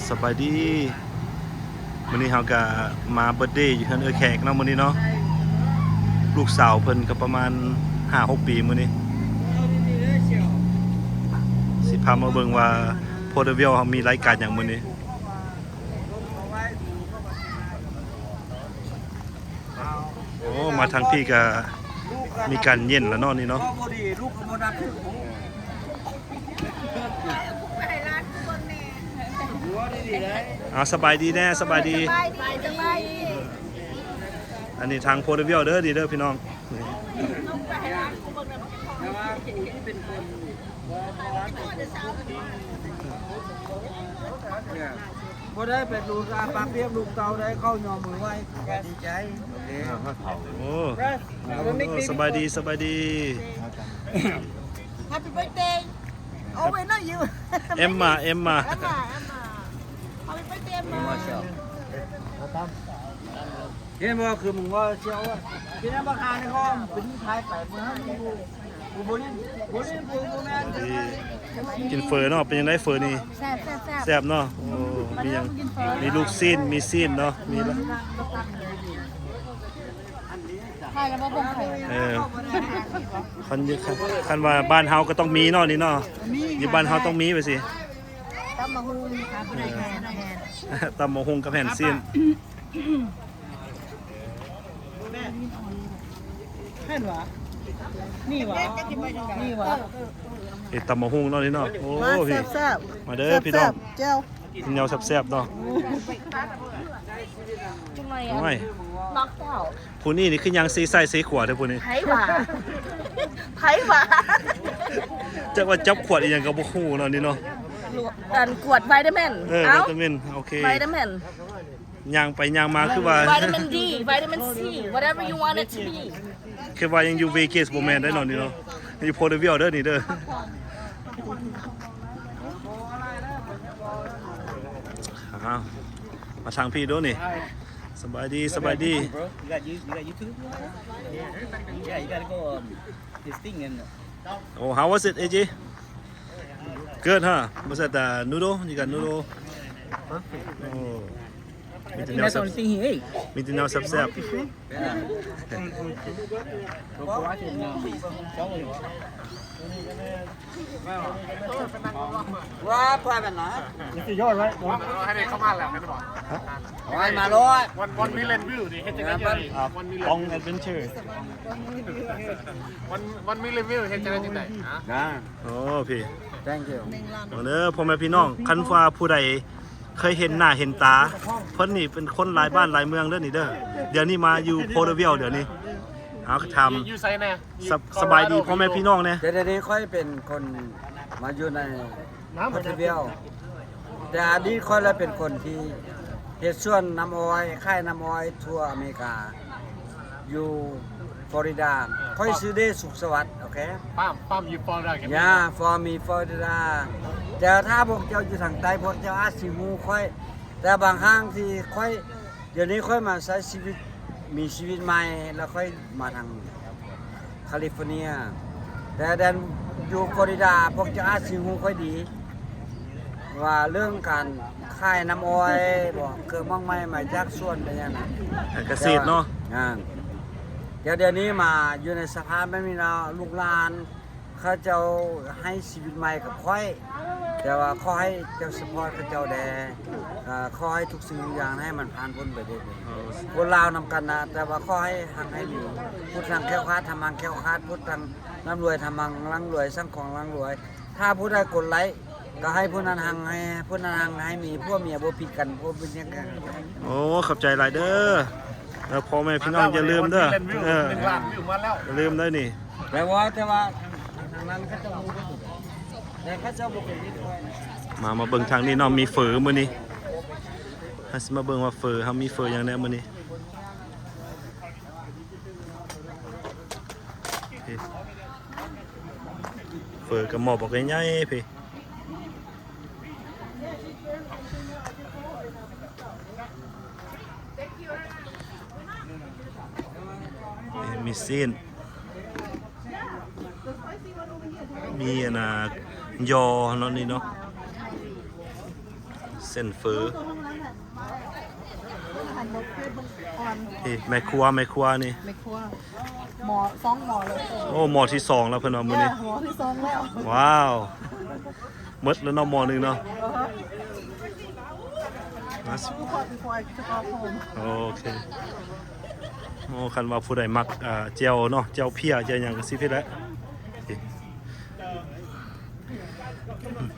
ສະບາຍດີ ມື້ນີ້ເຮົາກະມາເບີດເດຢູ່ເຮືອນເອື້ອຍແຂກເນາະ ມື້ນີ້ເນາະ. ລູກສາວເພິ່ນກະປະມານຫ້າຫົກປີມື້ນີ້. ຊິພາມາເບິ່ງວ່າໂພເດວິວເຮົາມີລາຍການຫຍັງມື້ນີ້. ໂອ້ ມາທາງພີ້ກະມີການເຢັນລະເນາະນີ້ເນາະ. ເອົາ ສະບາຍດີແດ່ ສະບາຍດີ ສະບາຍດີ ສະບາຍດີ. ອັນນີ້ທາງໂພເດວິວເດີ ນີ້ເດີພີ່ນ້ອງ. ບໍ່ໄດ້ໄປດູດອາປາກປຽກລູກເຕົ້າໄດ້ເຂົ້າຍອມມືໄຫວ້ ກະດີໃຈ. ໂອເຄ ໂອ້ ສະບາຍດີ ສະບາຍດີ. Happy birthday. Oh wait, not you. Emma, Emma. Emma, Emma. Happy birthday, Emma. ເຫັນບໍ່ ຄືມຶງວ່າຊິເອົາ ເປັນອັນບັກຫາໃນຫ້ອງ ເປັນຂາຍໄປເມື່ອເຮົາຢູ່ ບໍ່ຫຼິ້ນ ບໍ່ຫຼິ້ນ ບໍ່ແມ່ນ. ກິນເຝີເນາະ ເປັນຈັ່ງໃດເຝີນີ້? ແຊບ ແຊບ ແຊບ ແຊບເນາະ. ໂອ້ ມີຫຍັງ? ມີລູກຊີ້ນ ມີຊີ້ນເນາະ ມີ ເອີ ຄັນ ຄັນວ່າບ້ານເຮົາກະຕ້ອງມີເນາະນີ້ເນາະ. ຢູ່ບ້ານເຮົາຕ້ອງມີວ່າຊີ້ ຕຳບັກຫຸ່ງ ຕຳບັກຫຸ່ງກັບແຜ່ນຊີ້ນ. ແມ່ນຫວາ? ນີ້ຫວາ? ນີ້ຫວາ? ເຮັດຕຳບັກຫຸ່ງເນາະນີ້ເນາະ. ໂອ້ ພີ່ ມາເດີພີ່ນ້ອງ ແຈ່ວ ກິນແນວແຊບໆເນາະ. ໂອ້ຍ ຜູ້ນີ້ນີ້ຄືຍັງເຊຊ້າຍເຊຂວາແທ້ຜູ້ນີ້. ໃຜຫວາ? ໃຜຫວາ? ຈັກວ່າຈັບຂວດອີ່ຫຍັງກະບໍ່ຮູ້ເນາະນີ້ເນາະ. ອັນ ກວດໄວຕາມິນ. ເອີ ເອີ ໄວຕາມິນ ໂອເຄ ໄວຕາມິນ. ຍ່າງໄປຍ່າງມາຄືວ່າ vitamin D, vitamin C, whatever you want it to be. ຄືວ່າຍັງຢູ່ເວກັສບໍ່ແມ່ນໄດ໋ເນາະນີ້ເນາະ. ຢູ່ໂພເດວິວເດີນີ້ເດີ. ອ້າວ ມາທາງພີ້ດູນີ້. ສະບາຍດີ ສະບາຍດີ. Bro, you got, you, you got YouTube? Yeah, you gotta go, um, this thing and Oh, how was it, AJ? Good, huh? Was that, uh, noodle? You got noodle? Perfect. Oh. ມີແຕ່ແນວແຊບ ມີແຕ່ແນວແຊບໆ. ວ່າ ປະມານນັ້ນ. ນີ້ຄືຍອດໄວ້ ໃຫ້ເຂົາມາແລ້ວແມ່ນບໍ່? ຮະ? ໂອ້ຍ ມາໂລດ. One, one million view ນີ້ເຮັດຈັ່ງໃດ? One million. On adventure. One, one million view ເຮັດຈັ່ງໃດຈັ່ງໃດ? ນະ ໂອ້ ພີ່ Thank you. ເດີ ພໍ່ແມ່ພີ່ນ້ອງ ຄັນວ່າຜູ້ໃດເຄີຍເຫັນໜ້າເຫັນຕາ ເພິ່ນນີ້ເປັນຄົນຫຼາຍບ້ານຫຼາຍເມືອງເດີນີ້ເດີ. ດຽວນີ້ມາຢູ່ໂພເດວິວ ດຽວນີ້. ເຮົາກະຖາມ ຢູ່ ຢູ່ໃສແດ່? ສະ ສະບາຍດີພໍ່ແມ່ພີ່ນ້ອງແດ່. ແຕ່ດຽວນີ້ຂ້ອຍເປັນຄົນມາຢູ່ໃນໂພເດວິວ ແຕ່ອະດີດຂ້ອຍລະເປັນຄົນທີ່ເຮັດສວນນ້ຳອ້ອຍ ຂາຍນ້ຳອ້ອຍທົ່ວອາເມລິກາ ຢູ່ຟລໍຣິດາ. ຂ້ອຍຊື່ເດ ສຸກສະຫວັດ. ໂອເຄ Farm, farm ຢູ່ຟລໍຣິດາ. Yeah, farm ມີຟລໍຣິດາ. ແຕ່ຖ້າພວກເຈົ້າຢູ່ທາງໃຕ້ ພວກເຈົ້າອາດຊິຮູ້ຂ້ອຍ ແຕ່ບາງຄັ້ງທີ່ຂ້ອຍ ດຽວນີ້ຂ້ອຍມາໃຊ້ຊີວິດ ມີຊີວິດໃໝ່ ແລ້ວຂ້ອຍມາທາງຄາລິຟໍເນຍ ແຕ່ແດນຢູ່ຟລໍຣິດາ ພວກເຈົ້າອາດຊິຮູ້ຂ້ອຍດີ ວ່າເລື່ອງການຂາຍນ້ຳອ້ອຍບໍ ເຄື່ອງໝາກໄມ້ມາຈາກສວນໄປຫຍັງນະ ກະເສດເນາະ. ແຕ່ດຽວນີ້ມາຢູ່ໃນສະພາບແບບນີ້ເນາະ ລູກຫຼານ ເຂົາເຈົ້າໃຫ້ຊີວິດໃໝ່ກັບຂ້ອຍ ແຕ່ວ່າຂໍໃຫ້ເຈົ້າຊັບພອດເຂົາເຈົ້າແດ່ ເອີ ຂໍໃຫ້ທຸກສິ່ງທຸກຢ່າງໃຫ້ມັນຜ່ານພົ້ນໄປໄດ້ດີ. ຄົນລາວນຳກັນນະ ແຕ່ວ່າຂໍໃຫ້ຮັ່ງໃຫ້ມີ ພຸດທັງແຄ້ວຄາດ ທຳມັງແຄ້ວຄາດ ພຸດທັງລ່ຳລວຍ ທຳມັງລ່ຳລວຍ ສັງຂອງລ່ຳລວຍ. ຖ້າຜູ້ໃດກົດໄລ້ ກະໃຫ້ຜູ້ນັ້ນຮັ່ງ ໃຫ້ຜູ້ນັ້ນຮັ່ງ ໃຫ້ມີຜົວເມຍບໍ່ຜິດກັນ ບໍ່ເປັນຫຍັງກັນ. ໂອ້ ຂອບໃຈຫຼາຍເດີ. ແລ້ວພໍ່ແມ່ພີ່ນ້ອງຢ່າລືມເດີ ເອີ ຢ່າລືມເດີນີ້. ແຕ່ວ່າ ແຕ່ວ່າທາງນັ້ນເຂົາເຈົ້າຮູ້ ແຕ່ເຂົາເຈົ້າບໍ່ເປັນມິດ. ມາ ມາເບິ່ງທາງນີ້ເນາະ ມີເຝີມື້ນີ້ ເຮົາຊິມາເບິ່ງວ່າເຝີ ເຮົາມີເຝີຫຍັງແດ່ມື້ນີ້. ເຝີກະໝໍ້ບັກໃຫຍ່ໆ ພີ້. ມີຊີ້ນ ມີອັນນ່າ ຍໍເນາະນີ້ເນາະ. ເສັ້ນເຝີ ນີ້ແມ່ຄົວ ແມ່ຄົວນີ້ ແມ່ຄົວ ໝໍ້ສອງໝໍ້ແລ້ວ ໂອ້ ໝໍ້ທີສອງແລ້ວເພິ່ນວ່າມື້ນີ້ ໝໍ້ທີສອງແລ້ວ ວ້າວ ໝົດແລ້ວເນາະ ໝໍ້ໜຶ່ງເນາະ Before, before I took off home. ໂອເຄ ໂອ້ ຄັນວ່າຜູ້ໃດມັກ ອ່າ ແຈ່ວເນາະ ແຈ່ວເພຍ ແຈ່ວຫຍັງກໍຊິເຮັດແຫຼະ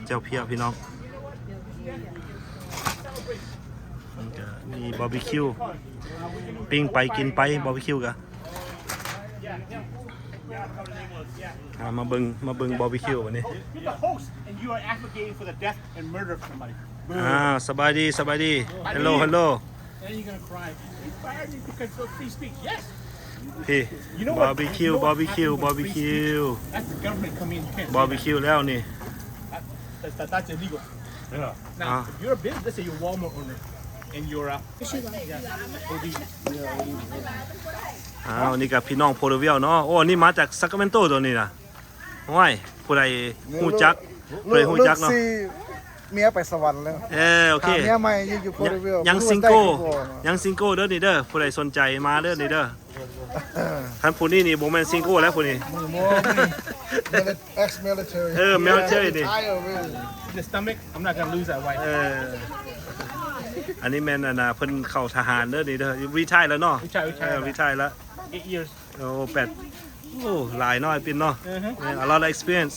ແຈ່ວເພຍພີ່ນ້ອງ ມັນກະມີບາບີຄິວ ປີ້ງໄປກິນໄປ ບາບີຄິວກະ ອ່າ ມາເບິ່ງ ມາເບິ່ງບາບີຄິວບາດນີ້ You're the host and you are advocating for the death and murder of somebody. ອ່າ ສະບາຍດີ ສະບາຍດີ Hello Hello. Then you're gonna cry. You fired me because of free speech. Yes. ພີ່ You know what? ບາບີຄິວ You know what ບາບີຄິວ happens when ບາບີຄິວ free speech? That's the government coming in. You can't say ບາບີຄິວ that. ແລ້ວນີ້ That, that, that's illegal. Yeah. Now, ອ່າ if you're a business, let's say you're a Walmart owner, and you're a, yeah, O D. ອ້າວ ນີ້ກໍພີ່ນ້ອງໂພເລເວຍເນາະ ໂອ້ ອັນນີ້ມາຈາກຊາຄຣາເມນໂຕຕົວນີ້ນະ ໂອ້ຍ ຜູ້ໃດຮູ້ຈັກ ຜູ້ໃດຮູ້ຈັກເນາະ ເມຍໄປສະຫວັນແລ້ວ ເອີ ໂອເຄ ເມຍໃໝ່ຢູ່ ຢູ່ໂພເລເວຍ ຍັງຊິງໂກ ຍັງຊິງໂກເດີນີ້ເດີ ຜູ້ໃດສົນໃຈມາເດີນີ້ເດີ ຄັນຜູ້ນີ້ນີ້ບໍ່ແມ່ນຊິງໂກແລ້ວຜູ້ນີ້ Ex military ເອີ military ນີ້ The stomach, I'm not gonna lose that weight. ເອີ ອັນນີ້ແມ່ນອັນນ່າ ເພິ່ນເຂົ້າທະຫານເດີນີ້ເດີ retire ແລ້ວເນາະ retire retire ເອີ retire ແລ້ວ eight years. ໂອ້ ແປດ ໂອ້ ຫຼາຍເນາະ ອ້າຍປິນເນາະ ແມ່ນ a lot of experience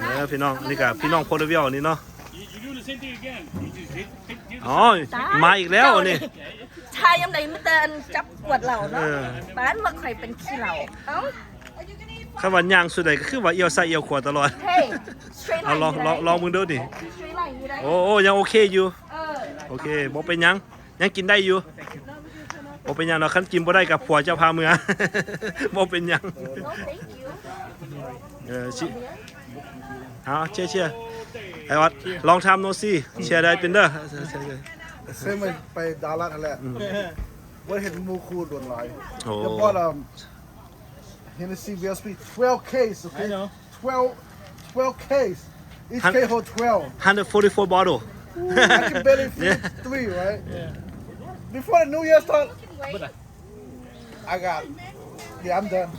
ເອີ ພີ່ນ້ອງ ນີ້ກໍພີ່ນ້ອງໂພເລເວຍນີ້ເນາະ You, you doing the same thing again. You just hit, hit, hit the ອໍ ມາອີກແລ້ວນີ້ ທ່າຍາມໃດມີແຕ່ອັນຈັບກວດເຫຼົ້າເນາະ ເອີ ປານວ່າຂ້ອຍເປັນຂີ້ເຫຼົ້າ ເອົ້າ ຄັນວ່າຍ່າງສຸດໃດກໍຄືວ່າອຽວຊ້າຍອຽວຂວາຕະຫຼອດ Hey, straight ເອົາ line ລອງ ຢູ່ ລອງ ໄດ້ ລອງເບິ່ງດູນີ້ Straight line ຢູ່ ໄດ້ ໂອ້ ໂອ້ ຍັງໂອເຄຢູ່ ເອີ ໂອເຄ ບໍ່ເປັນຫຍັງ ຍັງກິນໄດ້ຢູ່ ບໍ່ເປັນຫຍັງດອກ ຄັນກິນບໍ່ໄດ້ກໍຜົວເຈົ້າພາເມືອ ບໍ່ເປັນຫຍັງ No, thank you. ເອີ ຊິ ເອົາ ເຊຍ ເຊຍ ໄອອອດ ລອງທຳໂນຊີ ເຊຍໄດ້ເປັນເດີ ເຊຍ ເຊຍ ເຊຍ ເຊຍ ໄປດາລັດຫັ້ນແຫຼະ ອືມ ບໍ່ເຫັນໝູ່ຄູ່ດົນຫຼາຍ ໂອ້ They bought, um, Hennessy V S P, twelve case, okay? I know. Twelve, twelve case. Each case hold twelve. Hundred forty-four bottle. Ooh, I can barely fit three, right? Yeah. Before the new year start, I got, yeah, I'm done.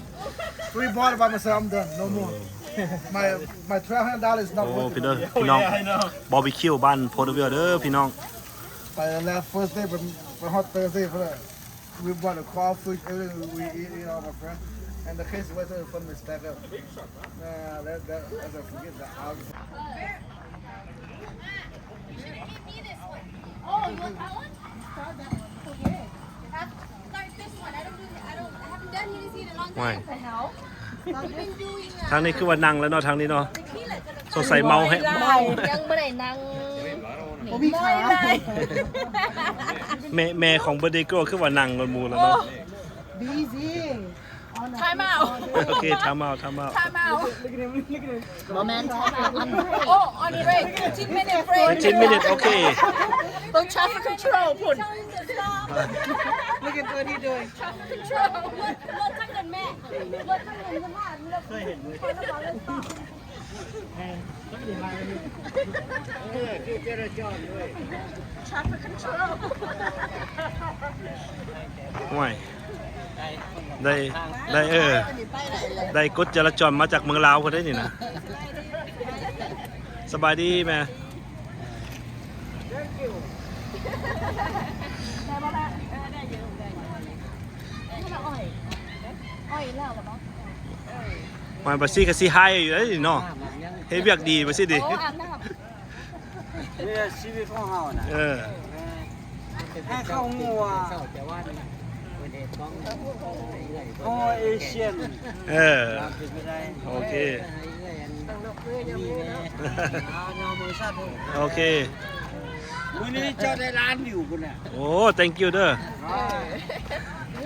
Three bottle by myself, I'm done. No more. My, my twelve hundred dollars is not worth it. ໂອ້ ພີ່ນ້ອງ ບາບີຄິວ ບ້ານໂພເລເວຍເດີພີ່ນ້ອງ ໄປແລ້ວ first day ໄປ ໄປຮອດ Thursday ພຸ້ນແຫຼະ. We bought a crawfish, everything we eat, eat all my friend. And the case was from the stack up. Nah, that, that, I just forget the house. Oh, you want that one? Start that one. Okay. Have, start this one. I don't do, I don't, I haven't done Hennessy in a long time. What the hell? ທາງນີ້ຄືວ່ານັ່ງແລ້ວເນາະ ທາງນີ້ເນາະ Tequila ສະໄໝເມົາແຮງ ຍັງບໍ່ໄດ້ນັ່ງ ບໍ່ມີຂາ ແມ່ ແມ່ຂອງເບີດເດໂກຄືວ່ານັ່ງກ່ອນໝູ່ແລ້ວເນາະ Busy. Time out. ໂອເຄ time out time out. Time out. ບໍ່ແມ່ນ time out. Oh, on break. Fifteen minute break. Fifteen minute, okay. ເບິ່ງ traffic control ພຸ້ນ Look at what he doing. Traffic control. ລົດ ລົດທາງນັ້ນແມ່ ລົດທາງນັ້ນ Traffic control. ຫ້ວຍ ໄດ້ ໄດ້ ເອີ ໄດ້ກົດຈະລາຈອນມາຈາກເມືອງລາວພຸ້ນເດ້ນີ້ນະ ສະບາຍດີແມ່ ໄດ້ບໍ່ລະ ເອີ ໄດ້ຢູ່ ໄດ້ຢູ່ ອ້ອຍ ອ້ອຍແລ້ວລະບໍ່ ເອີ ມາບັດຊິກະຊິໄຮຢູ່ເດ້ນີ້ເນາະ ເຮັດວຽກດີບັດຊິນີ້ ໂອ້ ອາບນ້ຳ ນີ້ແຫຼະຊີວິດຂອງເຮົານະ ເອີ ໃຫ້ເຂົ້າຫົວ ເຮົາເອເຊຍນ ເອີ ເປັນໄປໄດ້ ໂອເຄ ໂອເຄ ມື້ນີ້ເຈົ້າໄດ້ລ້ານວິວພຸ້ນນະ ໂອ້ thank you ເດີ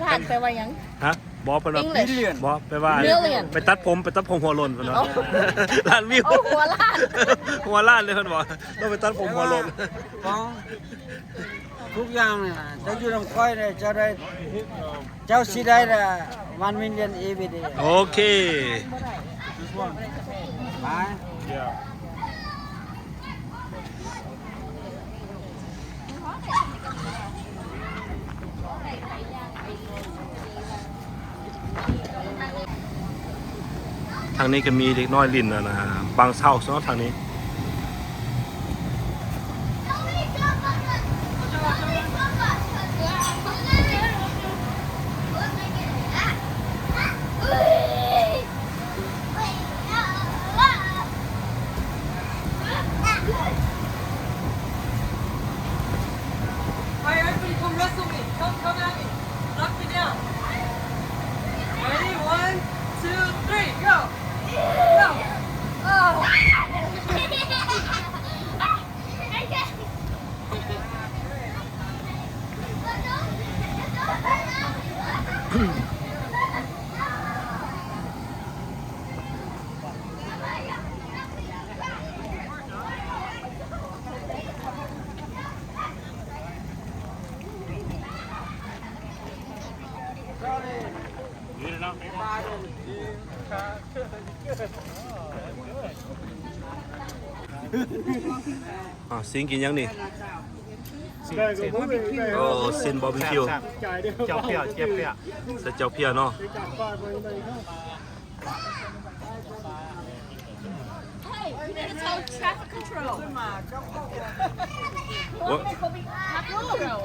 ລ້ານແປວ່າຫຍັງ? ຮະ? ບໍ່ ເພິ່ນວ່າ English ບໍ່ ແປວ່າ Million ໄປຕັດຜົມ ໄປຕັດຜົມຫົວໂລ້ນເພິ່ນວ່າ ລ້ານວິວ ໂອ້ ຫົວລ້ານ ຫົວລ້ານເລີຍເພິ່ນວ່າ ຕ້ອງໄປຕັດຜົມຫົວໂລ້ນ ຂອງທຸກຢ່າງນີ້ນະ ເຈົ້າຢູ່ນຳຂ້ອຍນີ້ ເຈົ້າໄດ້ ເຈົ້າຊິໄດ້ລະ one million every day ໂອເຄ This one. Bye. Yeah. ທາງນີ້ກໍມີເດັກນ້ອຍຫຼິ້ນ ອັນນ່າ ບາວນເຮົາເນາະ ທາງນີ້. All right, everybody, come wrestle me. Come, come at me. Knock me down. Ready? One, two, three, go. Go. Oh. Good. ອ່າ ຊິງກິນຫຍັງນີ້? ຊິງ ຊິງ ໂອ້ ຊິງບາບີຄິວ ແຊບ ແຊບ ເຈົ້າພຽວ ເຈົ້າພຽວ ໃສ່ເຈົ້າພຽວເນາະ. Hey, you need to tell traffic control. What? Traffic control.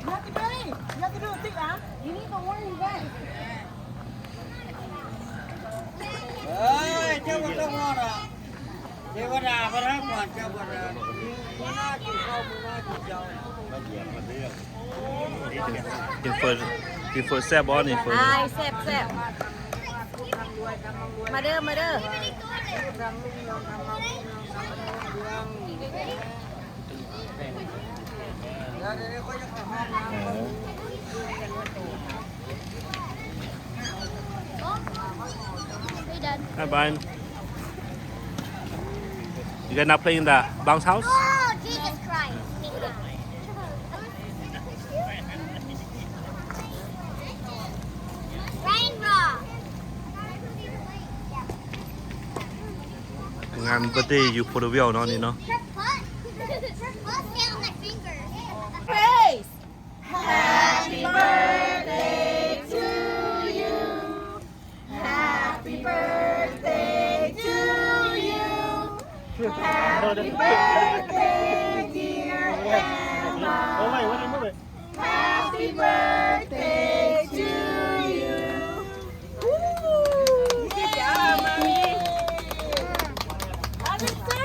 You have to do it. You have to do it. You need the warning vest. ເອີຍ ເຈົ້າບໍ່ຕ້ອງຮ້ອນດອກ ເທວະດາມາທັງໝົດ ເຈົ້າບໍ່ໄດ້ ມື້ໜ້າກິນເຂົ້າ ມື້ໜ້າກິນເຈົ້າ ກິນເຝີ ກິນເຝີແຊບບໍ່ນີ້? ເຝີ ອາຍ ແຊບໆ ມາເດີ ມາເດີ. ເອີ Hi, Brian. You guys not playing the bounce house? Oh, Jesus Christ. Rain rock. ງານເບີດເດຢູ່ໂພລາເວລເນາະ ນີ້ເນາະ. Her foot, her foot stay on my finger. Praise. Happy birthday to you. Happy birthday to you. Happy birthday, dear Emma. Happy birthday to you. Woo! Good job, Mommy. Happy birthday.